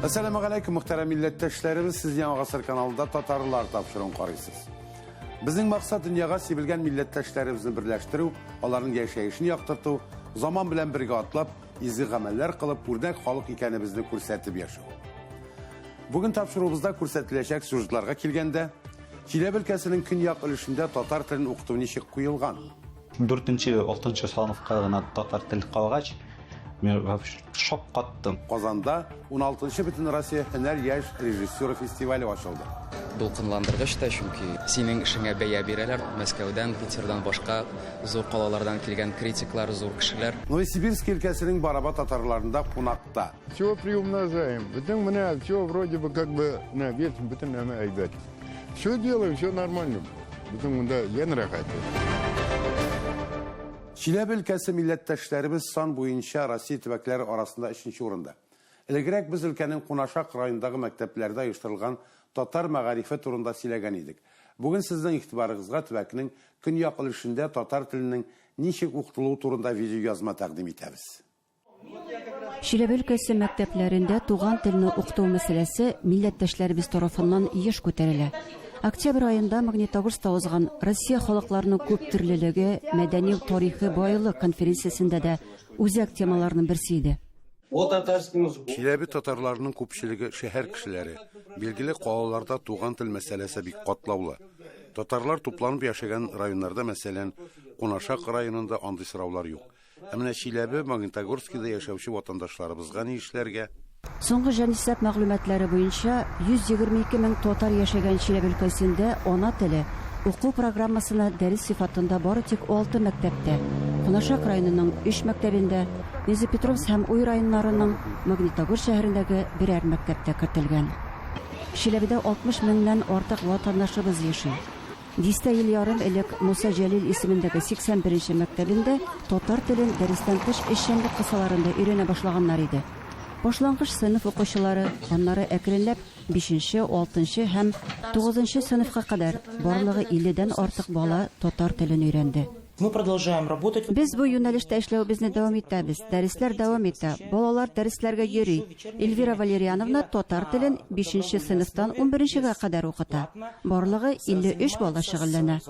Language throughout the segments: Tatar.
Әссәламегаләйкүм, мөхтәрәм милләттәшләребез, сез Яңа гасыр каналында Татарлар тапшыруын карыйсыз. Безнең максат дөньяга сибелгән милләттәшләребезне берләштерү, аларның яшәешен яктырту, заман белән бергә атлап, изге гамәлләр кылып, үрнәк халык икәнебезне күрсәтеп яшәү. Бүген тапшыруыбызда күрсәтеләчәк сюжетларга килгәндә, Чиләбе өлкәсенең көньяк өлешендә татар телен укыту ничек куелган? Дүртенче, алтынчы сыйныфка гына татар тел калгач, мин вообще шаккаттым. Казанда 16-нчы Бөтенроссия һөнәр яшь режиссеры фестивале ачылды. Дулкынландыргыч та, чөнки синең эшеңә бәя бирәләр. Мәскәүдән, Питердан, башка зур калалардан килгән критиклар, зур кешеләр. Новосибирск өлкәсенең Бараба татарларында кунакта. Все приумножаем. Бөтен менә все вроде бы как бы менә бит бөтен нәмә әйбәт. Все делаем, все нормально. Бөтен монда йән рәхәт. Чиләбе өлкәсе милләттәшләребез сан буенча Россия төбәкләре арасында өченче урында. Элегрәк без өлкәнең Кунашак районындагы мәктәпләрдә оештырылган татар мәгарифе турында сөйләгән идек. Бүген сезнең игътибарыгызга төбәкнең көньяк өлешендә татар теленең ничек укытылуы турында видеоязма тәкъдим итәбез. Чиләбе өлкәсе мәктәпләрендә туган телне укыту мәсьәләсе милләттәшләребез тарафыннан еш күтәрелә. Октябрь аенда Магнитогорскта узган Россия халыкларының күптөрлелеге, мәдәни тарихи байлык конференциясендә дә үзәк темаларның берсе иде. Чиләбе татарларының күпчелеге шәһәр кешеләре. Билгеле, калаларда туган тел мәсьәләсе бик катлаулы. Татарлар тупланып яшәгән районнарда, мәсәлән, Кунашак районында андый сораулар юк. Ә менә Чиләбе, Магнитогорскида яшәүче ватандашларыбызга ни эшләргә? Соңгы җанисәп мәгълүматлары буенча, 122 мең татар яшәгән Чиләбе өлкәсендә ана теле уку программасына дәрес сыйфатында бары тик алты мәктәптә, Кунашак районының өч мәктәбендә, Нязепетровск һәм Уй районнарының Магнитогорск шәһәрендәге берәр мәктәптә кертелгән. Чиләбедә 60 меңнән артык ватандашыбыз яши. Дистә ел ярым элек Муса Җәлил исемендәге 81 нче мәктәбендә татар телен дәрестән тыш эшчәнлек кысаларында өйрәнә башлаганнар иде. Башлангыч сыйныф укучылары, аннары әкренләп бишенче, алтынчы һәм тугызынчы сыйныфка кадәр барлыгы илледән артык бала татар телен өйрәнде. Мы продолжаем работать. Без бу юнәлештә эшләвебезне дәвам итәбез. Дәресләр дәвам итә. Балалар дәресләргә йөри. Эльвира Валерьяновна татар телен бишенче сыйныфтан унберенчегә кадәр укыта. Барлыгы 53 бала шөгыльләнә.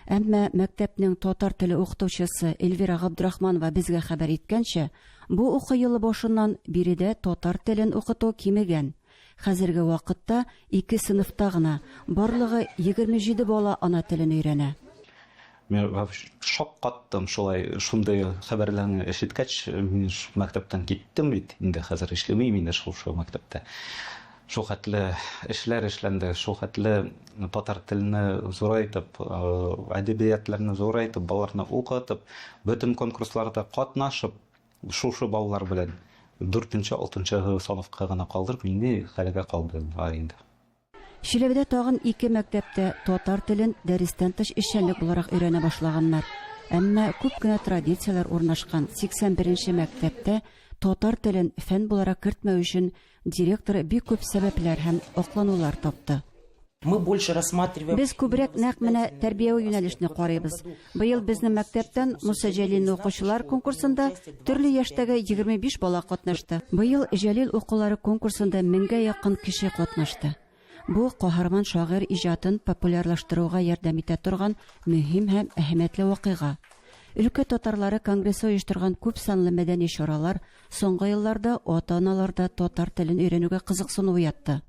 Әмма мәктәпнең татар теле укытучысы Эльвира Габдрахманова безгә хәбәр иткәнчә, бу уку елы башыннан биредә татар телен укыту кимегән. Хәзерге вакытта ике сыйныфта гына барлыгы 27 бала ана телен өйрәнә. Мин вообще шаккаттым шулай шундый хәбәрләрне ишеткәч, мин мәктәптән киттем бит, инде хәзер эшләмим инде шул мәктәптә. Шул хәтле эшләр эшләнде, шул хәтле татар телне зурайтып, әдәбиятларны зурайтып, балаларны укытып, бөтен конкурсларда катнашып, шушы балалар белән дүртенче, алтынчы сыйныфка гына калдырып, нинди хәлгә калды инде. Чиләбедә тагын ике мәктәптә татар телен дәрестән тыш эшчәнлек буларак өйрәнә башлаганнар. Әмма күп кенә традицияләр урнашкан 81 нче мәктәптә татар телен фән буларак кертмәү өчен директор бик күп сәбәпләр һәм акланулар тапты. Мы больше рассматриваем Без күбрәк нәкъ менә тәрбияви юнәлешне карыйбыз. Быел безнең мәктәптән Муса Җәлилне укучылар конкурсында төрле яшьтәге 25 бала катнашты. Быел Җәлил укулары конкурсында меңгә якын кеше катнашты. Бу каһарман шагыйрь иҗатын популярлаштыруга ярдәм итә торган мөһим һәм әһәмиятле вакыйга. Өлкә татарлары конгрессы оештырган күп санлы мәдәни чаралар соңгы елларда ата-аналарда татар телен өйрәнүгә кызыксыну уятты.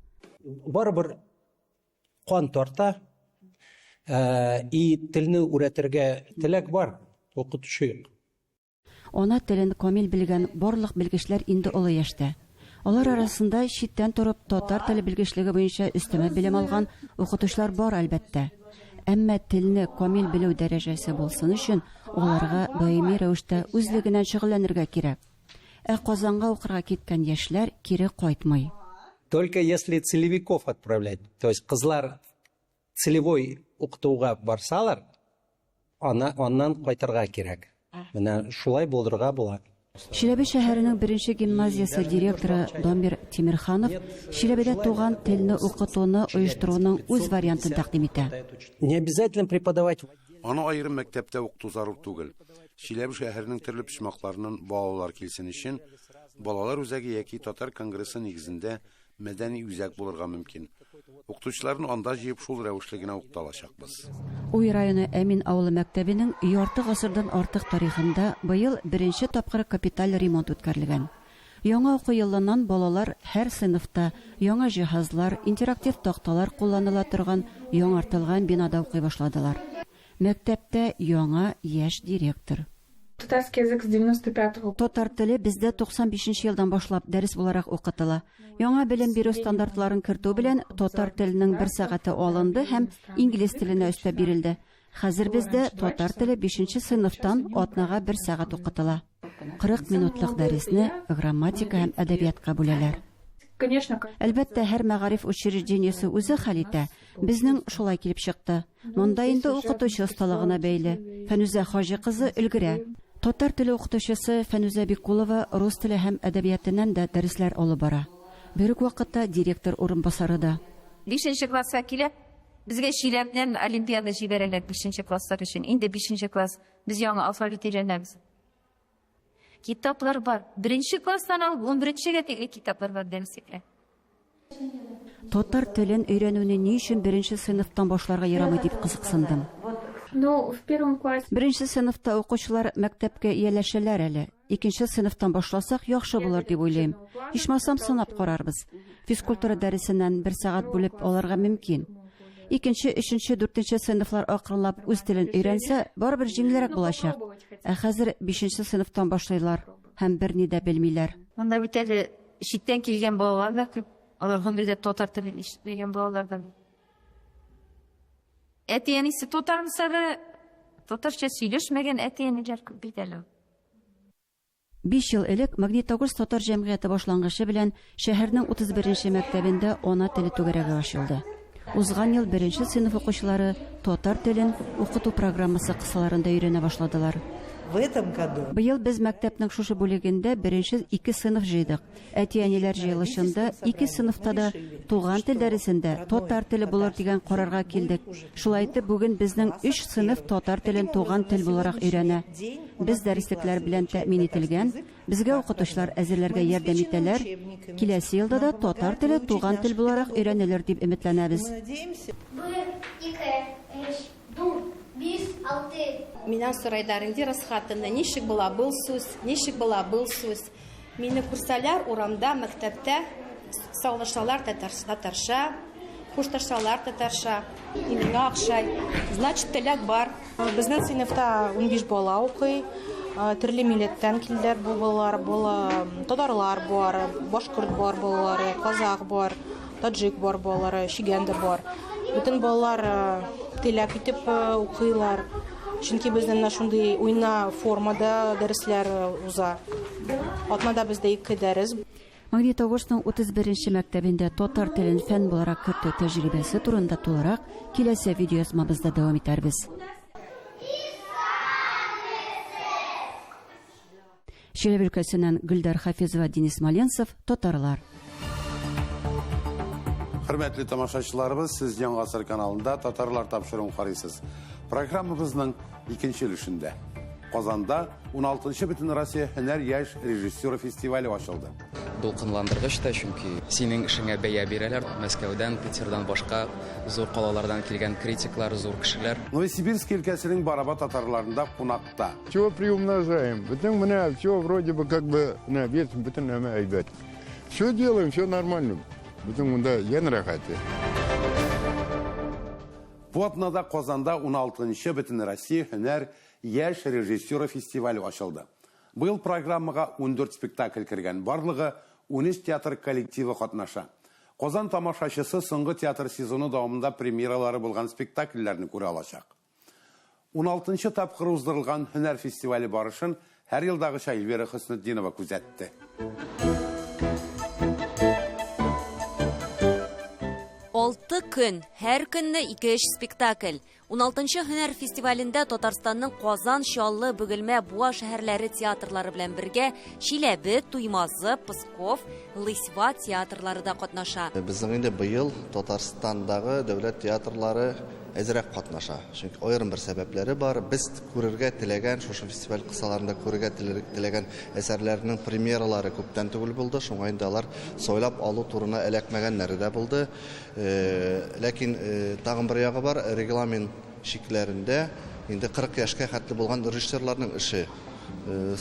Барыбер кан тарта, и телне үрәтергә теләк бар, укытучы юк. Ана телен камил белгән барлык белгечләр инде олы яшьтә. Алар арасында читтән торып татар теле белгечлеге буенча өстәмә белем алган укытучылар бар, әлбәттә. Әмма телне камил белү дәрәҗәсе булсын өчен аларга даими рәвештә үзлегеннән шөгыльләнергә кирәк. Ә Казанга укырга киткән яшьләр кире кайтмый. Только если целевиков отправлять, то есть кызлар целевой укытуга барсалар, ана, аннан кайтырга кирәк. Менә шулай булдырырга була. Чиләбе шәһәренең беренче гимназиясе директоры Дамир Тимерханов Чиләбедә туган телне укытуны оештыруның үз вариантын тәкъдим итә. Не обязательно преподавать Аны аерым мәктәптә укыту зарур түгел. Чиләбе шәһәренең төрле почмакларыннан балалар килсен өчен балалар үзәге яки татар конгрессы нигезендә мәдәни үзәк булырга мөмкин. Укытучыларны анда җыеп шул рәвешле генә укыта алачакбыз. Уй районы Әмин авылы мәктәбенең ярты гасырдан артык тарихында быел беренче тапкыр капиталь ремонт үткәрелгән. Яңа уку елыннан балалар һәр сыйныфта яңа җиһазлар, интерактив такталар кулланыла торган яңартылган бинада укый башладылар. Мәктәптә яңа яшь директор. Татарский язык с 95-го. Татар теле бездә 95 елдан башлап дәрес буларак укытыла. Яңа белем бирү стандартларын кертү белән татар теленең бер сәгате алынды һәм инглиз теленә өстәп бирелде. Хәзер бездә татар теле 5 сыйныфтан атнага бер сәгать укытыла. 40 минутлык дәресне грамматика һәм әдәбиятка бүләләр. Конечно, Әлбәттә, һәр мәгариф учреждениесе үзе хәл итә. Безнең шулай килеп чыкты. Монда инде укытучы осталыгына бәйле. Фәнүзә Хаҗи кызы өлгерә. Татар теле укытучысы Фәнүзә Бикулова рус теле һәм әдәбиятыннан да дәресләр алып бара. Бер үк вакытта директор урынбасары да. 5 класска килә, безгә Чиләбедән олимпиада җибәрәләр 5 класслар өчен. Инде 5 класс без яңа алфавит өйрәнәбез. Китаплар бар. 1 класстан алып 11-гә тикле китаплар бар дәреслекләр. Татар телен өйрәнүне ни өчен беренче сыйныфтан башларга ярамый дип кызыксындым. Ну, в первом классе Беренче сыйныфта укучылар мәктәпкә ияләшәләр әле. Икенче сыйныфтан башласак яхшы булыр дип уйлыйм. Ичмасам сынап карарбыз. Физкультура дәресеннән бер сәгать бүлеп алырга мөмкин. Икенче, өченче, дүртенче сыйныфлар акрынлап үз телен өйрәнсә, барыбер җиңелрәк булачак. Ә хәзер бишенче сыйныфтан башлыйлар һәм берни дә белмиләр. Монда бит әле читтән килгән балалар да күп. Алар гомердә татар телен ишетмәгән балалар да. Әти-әнисе татар булса да, татарча сөйләшмәгән әти-әниләр күп бит әле. 5 ел элек Магнитогорск татар җәмгыяте башлангычы белән шәһәрнең 31 мәктәбендә ана теле түгәрәге ачылды. Узган ел беренче сыйныф укучылары татар телен укыту программасы кысаларында өйрәнә башладылар. В этом году Быел без мәктәпнең шушы бүлегендә беренче 2 сыйныф җыйдык. Әти-әниләр җыелышында 2 сыйныфта да туган тел дәресендә татар теле булыр дигән карарга килдек. Шулай итеп, бүген безнең 3 сыйныф татар телен туган тел буларак өйрәнә. Без дәреслекләр белән тәэмин ителгән, безгә укытучылар әзерләргә ярдәм итәләр. Киләсе елда да татар теле туган тел буларак өйрәнелер дип өметләнәбез. надеемся. 1, 2, 3, 4, 5, 6. Миннән сорыйлар, Индира Асхатовна, ничек була был сүз, ничек була был сүз. Мине күрсәләр урамда, мәктәптә саулашалар татарча, хушлашалар татарча. Миңа охшай. Значит, теләк бар. Безнең сыйныфта 15 бала укый. Төрле милләттән килделәр бу балалар, татарлар бар, башкорт бар балалары, казах бар, таджик бар балалары, чигән дә бар. Бөтен балалар теләк итеп укыйлар. Чөнки безнең менә шундый уйна формада дәресләр уза. Атнада бездә 2 дәрес. Магнитогорскның 31 мәктәбендә татар телен фән буларак кертү тәҗрибәсе турында тулырак киләсе видеоязмабызда дәвам итәрбез. Чиләбе өлкәсеннән Гөлдар Хафизова, Денис Маленцев, Татарлар. Хөрмәтле тамашачыларыбыз, сез Яңа Гасыр каналында Татарлар тапшыруын карыйсыз. Программабызның икенче өлешендә Казанда 16-нчы Бөтенроссия һөнәр яшь режиссеры фестивале ачылды. Дулкынландыргыч та, чөнки синең эшеңә бәя бирәләр. Мәскәүдән, Питердан башка зур калалардан килгән критиклар, зур кешеләр. Новосибирск өлкәсенең Бараба татарларында кунакта. Всё приумножаем. Бөтен менә всё вроде бы как бы менә бөтен бөтен нәмә әйбәт. Всё делаем, всё нормально. Бөтен монда ян рәхәте. Бу атнада Казанда 16-нчы Бөтенроссия һөнәр яшь режиссеры фестивале ачылды. Быел программага 14 спектакль кергән, барлыгы 13 театр коллективы катнаша. Казан тамашачысы соңгы театр сезоны дәвамында премьералары булган спектакльләрне күрә алачак. 16-нчы тапкыр уздырылган һөнәр фестивале барышын һәр елдагыча Эльвира Хөснетдинова күзәтте. 6 көн, һәр көнне 2-3 спектакль. 16нчы һөнәр фестивалендә Татарстанның Казан, Чаллы, Бөгелмә, Буа шәһәрләре театрлары белән бергә Чиләбе, Туймазы, Псков, Лысьва театрлары да катнаша. Безнең инде быел Татарстандагы дәүләт театрлары әзрәк катнаша. Чөнки аерым бер сәбәпләре бар. Без күрергә теләгән, шушы фестиваль кысаларында күрергә теләгән әсәрләрнең премьералары күптән түгел булды. Шуңа инде алар сайлап алу турына эләкмәгәннәре дә булды. Ләкин тагын бер ягы бар, регламент чикләрендә инде 40 яшькә хәтле булган режиссерларның эше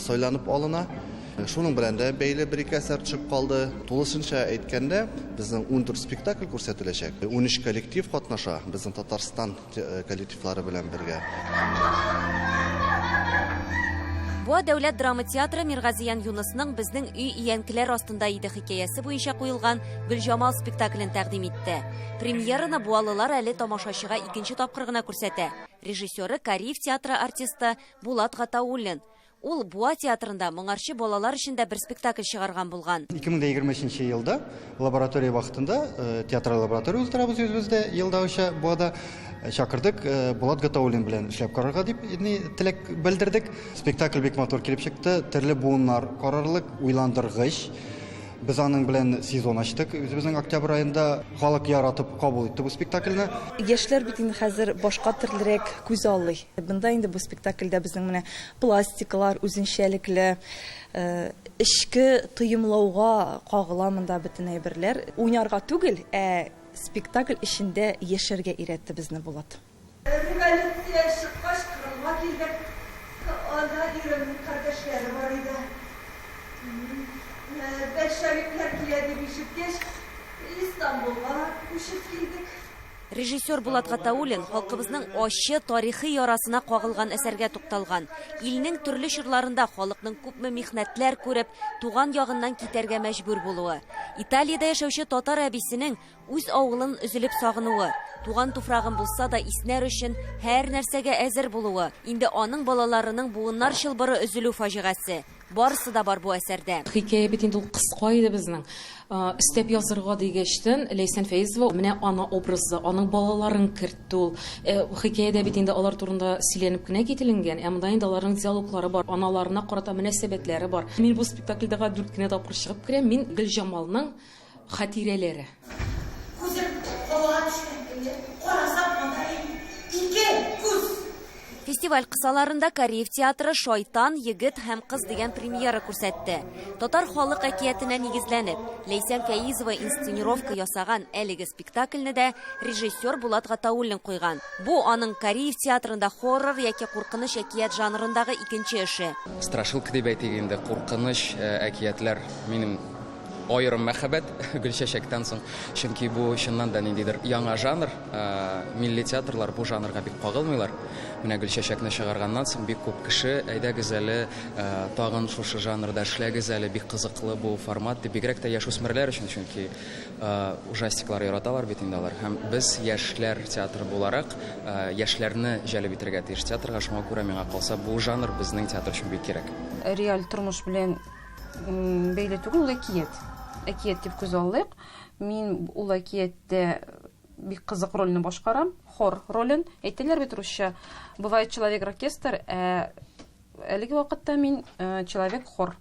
сайланып алына. Шуның белән дә бәйле бер ике әсәр төшеп калды. Тулысынча әйткәндә, безнең 14 спектакль күрсәтеләчәк. 13 коллектив катнаша безнең Татарстан коллективлары белән бергә. Буа дәүләт драма театры Миргазиян Юнысның Безнең өй өянкеләр астында иде хикәясе буенча куелган Гөлҗамал спектаклен тәкъдим итте. Премьераны буалылар әле тамашачыга икенче тапкыр гына күрсәтә. Режиссеры Кариев театры артисты Булат Гатауллин. Ул Буа театрында моңарчы балалар өчен дә бер спектакль чыгарган булган. 2023 елда лаборатория вакытында театраль лаборатория уздырабыз үзебездә елдагыча Буада чакырдык Булат Гатауллин белән эшләп карарга дип теләк белдердек. Спектакль бик матур килеп чыкты, төрле буыннар карарлык, уйландыргыч. Без аның белән сезон ачтык. Үзебезнең октябрь аенда халык яратып кабул итте бу спектакльне. Яшьләр бит инде хәзер башка төрлерәк күз аллый. Бында инде бу спектакльдә безнең менә пластикалар үзенчәлекле, эчке тоемлауга кагыла монда бөтен әйберләр. Уйнарга түгел, ә спектакль эчендә яшәргә өйрәтте безне Булат. Революция чыккач Кырымга килдек. Анда иремнең кардәшләре бар иде. Большевиклар килә дип ишеткәч, Истанбулга күчеп килдек. Режиссер Булат Гатауллин халкыбызның ачы тарихи ярасына кагылган әсәргә тукталган. Илнең төрле чорларында халыкның күпме михнәтләр күреп, туган ягыннан китәргә мәҗбүр булуы. Италиядә яшәүче татар әбисенең үз авылын өзелеп сагынуы, туган туфрагын булса да иснәр өчен һәр нәрсәгә әзер булуы, инде аның балаларының буыннар чылбыры өзелү фаҗигасе. Барысы да бар бу әсәрдә. Хикәя бит инде ул кыска иде безнең. Өстәп язырга дигәчтен Ләйсән Фәизова менә ана образы, аның балаларын кертте ул. Хикәядә бит инде алар турында сөйләнеп кенә кителенгән, ә монда инде аларның диалоглары бар, аналарына карата мөнәсәбәтләре бар. Мин бу спектакльдә 4 кенә тапкыр чыгып керәм. Мин Гөлҗамалның хатирәләре. Күзем калага төшкән. Карасам анда ике күз. Фестиваль кысаларында Кариев театры «Шайтан, егет һәм кыз» дигән премьера күрсәтте. Татар халык әкиятенә нигезләнеп, Ләйсән Фәизова инсценировка ясаган әлеге спектакльне дә режиссер Булат Гатауллин куйган. Бу аның Кариев театрында хоррор яки куркыныч әкият жанрындагы икенче эше. Страшилка дип әйтик инде, куркыныч әкиятләр минем аерым мәхәббәт Гөлчәчәктән соң, чөнки бу чыннан да ниндидер яңа жанр, милли театрлар бу жанрга бик кагылмыйлар. Менә Гөлчәчәкне чыгарганнан соң бик күп кеше, әйдәгез әле, тагын шушы жанрда эшләгез әле, бик кызыклы бу формат дип, бигрәк тә яшүсмерләр өчен, чөнки ужастиклар яраталар бит инде алар. Һәм без яшьләр театры буларак яшьләрне җәлеп итәргә тиеш театрга, шуңа күрә миңа калса бу жанр безнең театр өчен бик кирәк. Реаль тормыш белән бәйле түгел, ул әкият. Әкият дип күз алыйк. Мин ул әкияттә бик кызык рольне башкарам, хор ролен. Әйтәләр бит русча, бывает человек-оркестр, ә әлеге вакытта мин человек-хор.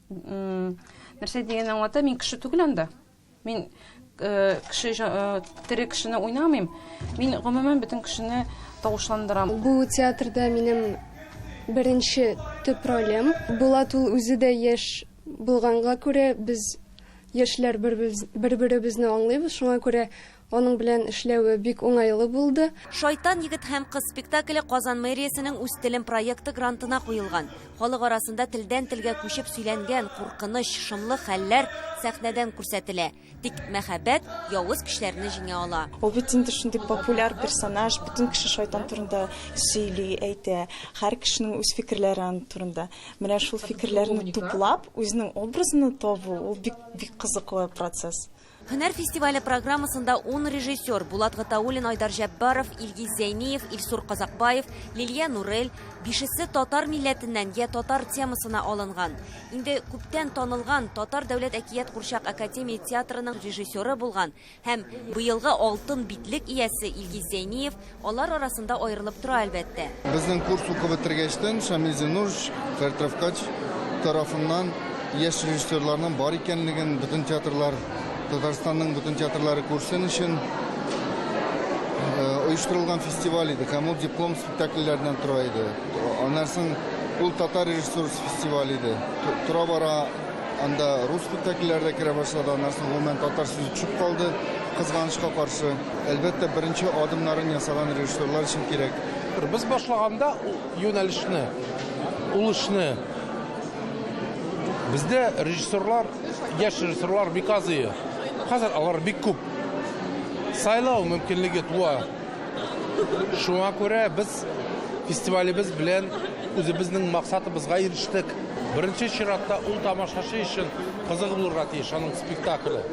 Нәрсә дигәнне аңлата, мин кеше түгел анда. Мин кеше, тере кешене уйнамыйм. Мин гомумән бөтен кешене тавышландырам. Бу театрда минем беренче төп ролем. Булат ул үзе дә яшь булганга күрә, без яшьләр бер-беребезне аңлыйбыз, шуңа күрә аның белән эшләве бик уңайлы булды. «Шайтан, егет һәм кыз» спектакле Казан мэриясенең «Үз телем» проекты грантына куелган. Халык арасында телдән телгә күчеп сөйләнгән куркыныч, шомлы хәлләр сәхнәдән күрсәтелә. Тик мәхәббәт явыз көчләрне җиңә ала. Ул бит инде шундый популяр персонаж, бөтен кеше шайтан турында сөйли, әйтә. Һәр кешенең үз фикерләре аның турында. Менә шул фикерләрне туплап, үзенең образын табу, ул бик, бик кызыклы процесс. Һөнәр фестивале программасында 10 режиссер Булат Гатауллин, Айдар Җәббаров, Илгиз Зәйниев, Илсур Казакбаев, Лилия Нурель, бишесе татар милләтеннән я татар темасына алынган. Инде күптән танылган Татар дәүләт әкият курчак академия театрының режиссеры булган һәм быелгы алтын битлек иясе Илгиз Зәйниев алар арасында аерылып тора, әлбәттә. Безнең курс укып бетергәчтен Шамил Зиннурович, Фәрит Рәфкатьч тарафыннан яшь режиссерларның бар икәнлеген бөтен театрлар, Татарстанның бөтен театрлары күрсен өчен оештырылган фестиваль иде. Һәм ул диплом спектакльләреннән тора иде. Аннан соң ул татар режиссурасы фестиваль иде. Тора-бара анда рус спектакльләре дә керә башлады. Аннан соң гомумән татар сүзе төшеп калды, кызганычка каршы. Әлбәттә, беренче адымнарын ясаган режиссерлар өчен кирәк. Без башлаганда юнәлешне, ул эшне бездә режиссерлар, яшь режиссерлар бик аз иде. Хәзер алар бик күп. Сайлау мөмкинлеге туа. Шуңа күрә без фестивалебез белән үзебезнең максатыбызга ирештек. Беренче чиратта ул тамашачы өчен кызык булырга тиеш аның спектакле.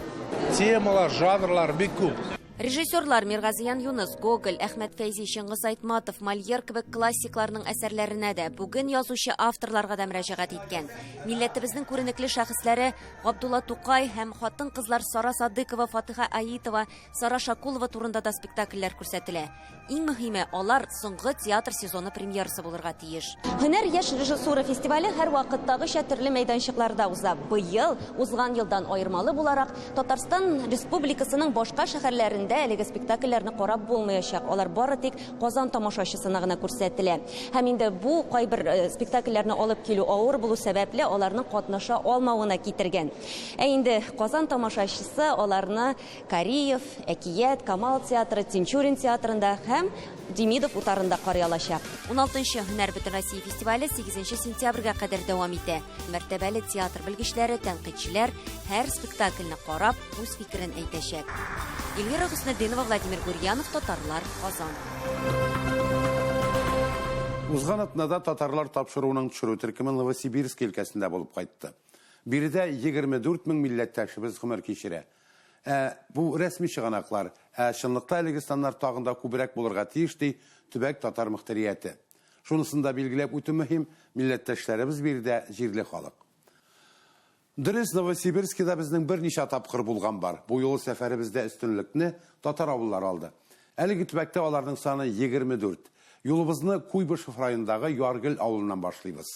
Темалар, жанрлар бик күп. Режиссерлар Миргазиян Юныс, Гоголь, Әхмәт Фәйзи, Чыңгыз Айтматов, Мольер кебек классикларның әсәрләренә дә, бүген язучы авторларга да мөрәҗәгать иткән. Милләтебезнең күренекле шәхесләре Габдулла Тукай һәм хатын-кызлар Сара Садыкова, Фатыйха Аитова, Сара Шакулова турында да спектакльләр күрсәтелә. Иң мөһиме, алар соңгы театр сезоны премьерасы булырга тиеш. Һөнәр яшь режиссура фестивале һәрвакыттагыча төрле мәйданчыкларда уза. Быел узган елдан аермалы буларак, Татарстан Республикасының башка шәһәрләрендә әлеге спектакльләрне карап булмаячак. Алар бары тик Казан тамашачысына гына күрсәтелә. Һәм инде бу кайбер спектакльләрне алып килү авыр булу сәбәпле аларның катнаша алмавына китергән. Ә инде Казан тамашачысы аларны Кариев, Әкият, Камал театры, Тинчурин театрында һәм Демидов утарында карый алачак. 16нчы Һөнәр Бөтенроссия фестивале 8 сентябрьгә кадәр дәвам итә. Мәртәбәле театр белгечләре, тәнкыйтьчеләр һәр спектакльне карап, үз фикерен әйтәчәк. Эльвира Хөснетдинова, Владимир Гурьянов, Татарлар, Казан. Узган атнада татарлар тапшыруының төшерү төркеме Новосибирск өлкәсендә булып кайтты. Биредә 24 мең милләттәшебез гомер кичерә. Бу рәсми чыганаклар, ә чынлыкта әлеге саннар тагын да күбрәк булырга тиеш, ди төбәк татар мөхтәрияте. Шунысын да билгеләп үтү мөһим, милләттәшләребез биредә җирле халык. Дөрес, Новосибирскида безнең берничә тапкыр булган бар. Бу юлы сәфәребездә өстенлекне татар авыллары алды. Әлеге төбәктә аларның саны 24. Юлыбызны Куйбышев районындагы Яргөл авылыннан башлыйбыз.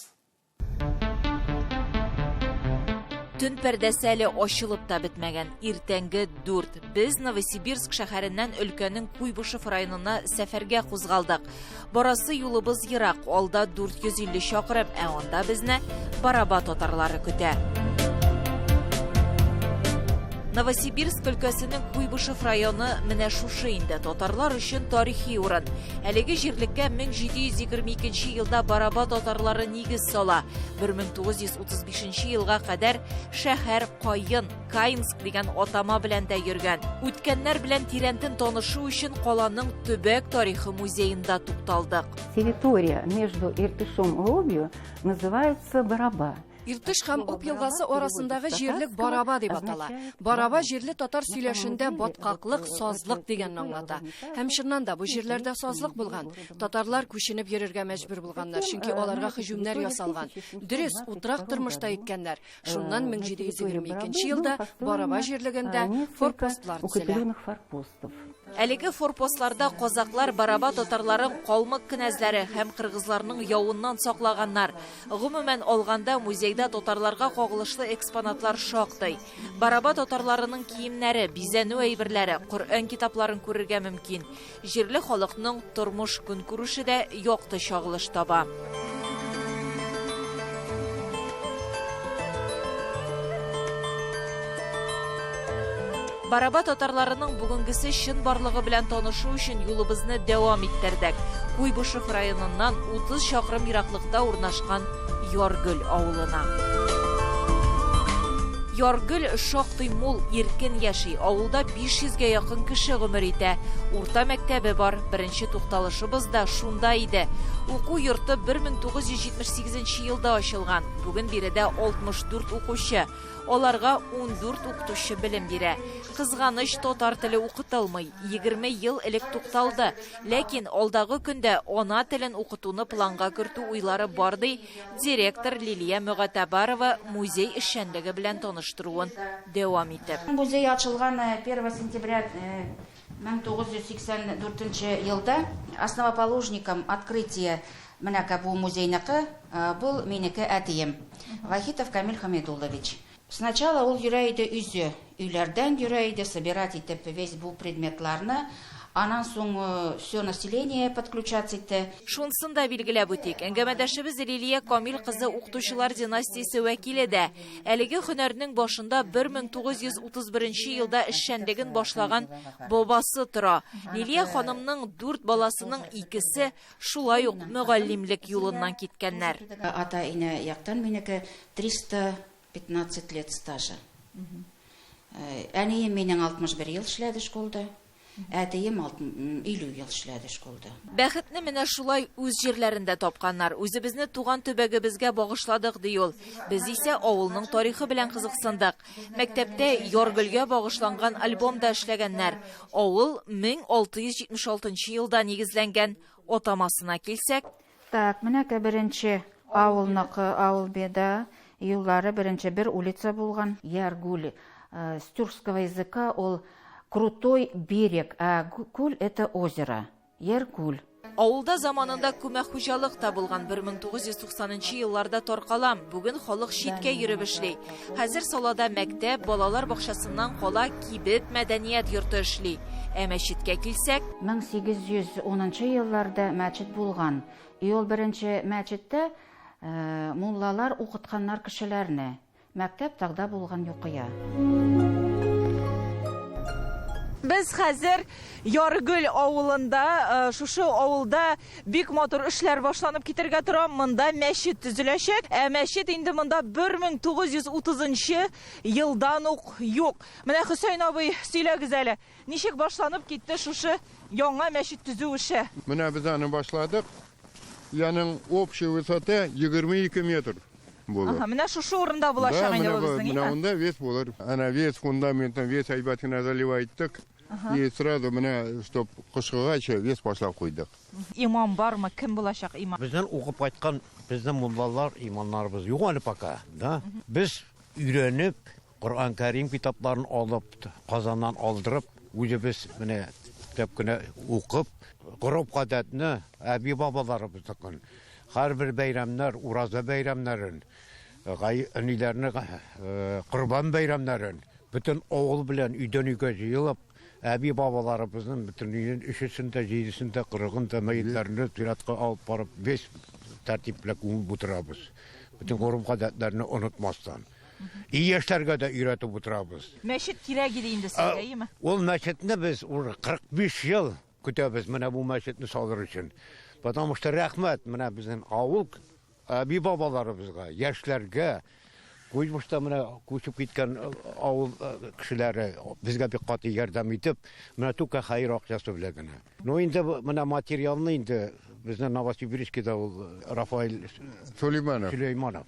Төн пәрдәсе әле ачылып та бетмәгән. Иртәнге 4. Без Новосибирск шәһәреннән өлкәнең Куйбышев районына сәфәргә кузгалдык. Барасы юлыбыз ерак, алда 450 чакрым, ә анда безне Бараба татарлары көтә. Новосибирск өлкәсенең Куйбышев районы менә шушы инде татарлар өчен тарихи урын. Әлеге җирлеккә 1722 елда Бараба татарлары нигез сала. 1935 елга кадәр шәһәр Каен, Каинск дигән атама белән дә йөргән. Үткәннәр белән тирәнтен танышу өчен каланың төбәк тарихы музеенда тукталдык. Территория между Иртышом и Обью называется Бараба. Иртыш һәм Об елгасы арасындагы җирлек Бараба дип атала. Бараба җирле татар сөйләшендә баткаклык, сазлык дигәнне аңлата. Һәм чыннан да бу җирләрдә сазлык булган. Татарлар күченеп йөрергә мәҗбүр булганнар, чөнки аларга һөҗүмнәр ясалган. Дөрес, утрак тормышта иткәннәр. Шуннан 1722 елда Бараба җирлегендә форпостлар төзелә. Әлеге форпостларда казаклар Бараба татарларын калмык кенәзләре һәм кыргызларның явыннан саклаганнар. Гомумән алганда музейда татарларга кагылышлы экспонатлар шактый. Бараба татарларының киемнәре, бизәнү әйберләре, Коръән китапларын күрергә мөмкин. Җирле халыкның тормыш көнкүреше дә якты чагылыш таба. Бараба татарларының бүгенгесе чын барлыгы белән танышу өчен юлыбызны дәвам иттердек. Куйбышев районыннан 30 чакрым ераклыкта урнашкан Яргөл авылына. Яргөл шактый мул, иркен яши. Авылда 500 гә якын кеше гомер итә. Урта мәктәбе бар. Беренче тукталышыбыз да шунда иде. Уку йорты 1978 елда ачылган. Бүген биредә 64 укучы. Аларга 14 укытучы белем бирә. Кызганыч, татар теле укытылмый. 20 ел элек тукталды. Ләкин алдагы көндә ана телен укытуны планга кертү уйлары бар, ди Директор Лилия Мөгатәбарова музей эшчәнлеге белән таныштыруын дәвам итеп. Музей ачылган 1 сентября 1984 елда. Основоположником открытия менәкә бу музейныкы, бул минеке әтием, Вахитов Камил Хамидуллович. Сначала ул йөрә иде үзе, өйләрдән йөрә иде, собирать итеп весь бу предметларны, анан соң все население подключаться итте. Шунсын да билгеләп үтик, әңгәмәдәшебез Лилия Камил кызы укытучылар династиясе вәкиле дә. Әлеге һөнәрнең башында 1931 елда эшчәнлеген башлаган бабасы тора. Лилия ханымның дүрт баласының икесе шулай ук мөгаллимлек юлыннан киткәннәр. Ата-инә яктан минеке 315 лет стажа. Әнием минең 61 ел эшләде школда. Әтием 50 ел эшләде школда. Бәхетне менә шулай үз җирләрендә тапканнар. Үзебезне туган төбәгебезгә багышладык, ди ул. Без исә авылның тарихы белән кызыксындык. Мәктәптә Яргөлгә багышланган альбом да эшләгәннәр. Авыл 1676 елда нигезләнгән. Атамасына килсәк, Так, менәкә беренче авылныкы, авыл беда, юллары беренче бер улица булган. Яргуль с тюркского языка ул крутой берег, а күл это озеро. Яргуль. Авылда заманында күмәк хуҗалык та булган. 1990 елларда таркала. Бүген халык читкә йөреп эшли. Хәзер салада мәктәп, балалар бакчасыннан кала кибет, мәдәният йорты эшли. Ә мәчеткә килсәк, 1810 елларда мәчет булган. И ул беренче мәчеттә муллалар укытканнар кешеләрне. Мәктәп тогда булган юкыя. Без хәзер Яргөл авылында, шушы авылда бик матур эшләр башланып китәргә тора. Монда мәчет төзеләчәк. Ә мәчет инде монда 1930 елдан ук юк. Менә Хөсәен абый, сөйләгез әле, ничек башланып китте шушы яңа мәчет төзү эше? Менә без аны башладык. Яның общая высота 22 метр булыр. Ага, менә шушы урында булачак инде бу безнең, Менә монда вес булыр. Ана вес фундаментын, вес әйбәт кенә заливать иттек. И сразу менә, чтоб кышкыгача вес башлап куйдык. Имам бармы? Кем булачак имам? Бездән укып кайткан безнең муллалар, имамнарыбыз юк әле пока, да? Без өйрәнеп, Коръән Кәрим китапларын алып, Казаннан алдырып, үзебез менә төп кенә укып, гореф-гадәтне әби-бабаларыбызныкын, һәрбер бәйрәмнәр, ураза бәйрәмнәрен, ниләрне, корбан бәйрәмнәрен бөтен авыл белән өйдән өйгә җыелып, әби-бабаларыбызның бөтен өйнең өчесен дә, җидесен дә, кырыгын да мәетләрне зиратка алып барып, без тәртип белән күмеп утырабыз. Бөтен гореф-гадәтләрне онытмастан. И яшьләргә дә өйрәтеп утырабыз. Мәчет кирәк иде инде сезгә, әйеме? Ул мәчетне без уже 45 ел көтәбез менә бу мәчетне салыр өчен. Потому что рәхмәт менә безнең авыл әби-бабаларыбызга, яшьләргә, Куйбышта менә күчеп киткән авыл кешеләре безгә бик каты ярдәм итеп, менә түкә хәер акчасы белән генә. Ну инде менә материалны инде безнең Новосибирскида ул Рафаэль Сулейманов. Сулейманов.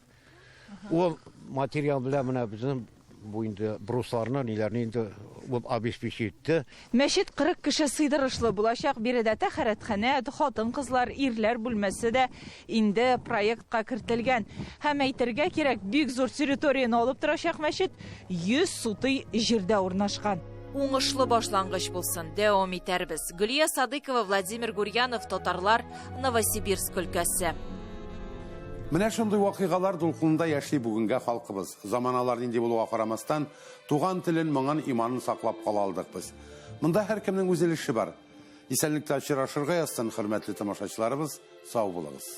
Ул материал белән менә безнең бу инде брусларны, ниләрне инде ул обеспечить итте. Мәчет 40 кеше сыйдырышлы булачак. Биредә тәһарәтханә, хатын-кызлар, ирләр бүлмәсе дә инде проектка кертелгән. Һәм әйтергә кирәк, бик зур территорияне алып торачак мәчет 100 сутый җирдә урнашкан. Уңышлы башлангыч булсын, дәвам итәрбез. Гөлия Садыкова, Владимир Гурьянов, Татарлар, Новосибирск өлкәсе. Менә шундый вакыйгалар дулкынында яши бүгенге халкыбыз. Заманалар нинди булуга карамастан, туган телен, моңын, иманын саклап кала алдык без. Монда һәркемнең үз өлеше бар. Исәнлектә очрашырга язсын, хөрмәтле тамашачыларыбыз, сау булыгыз.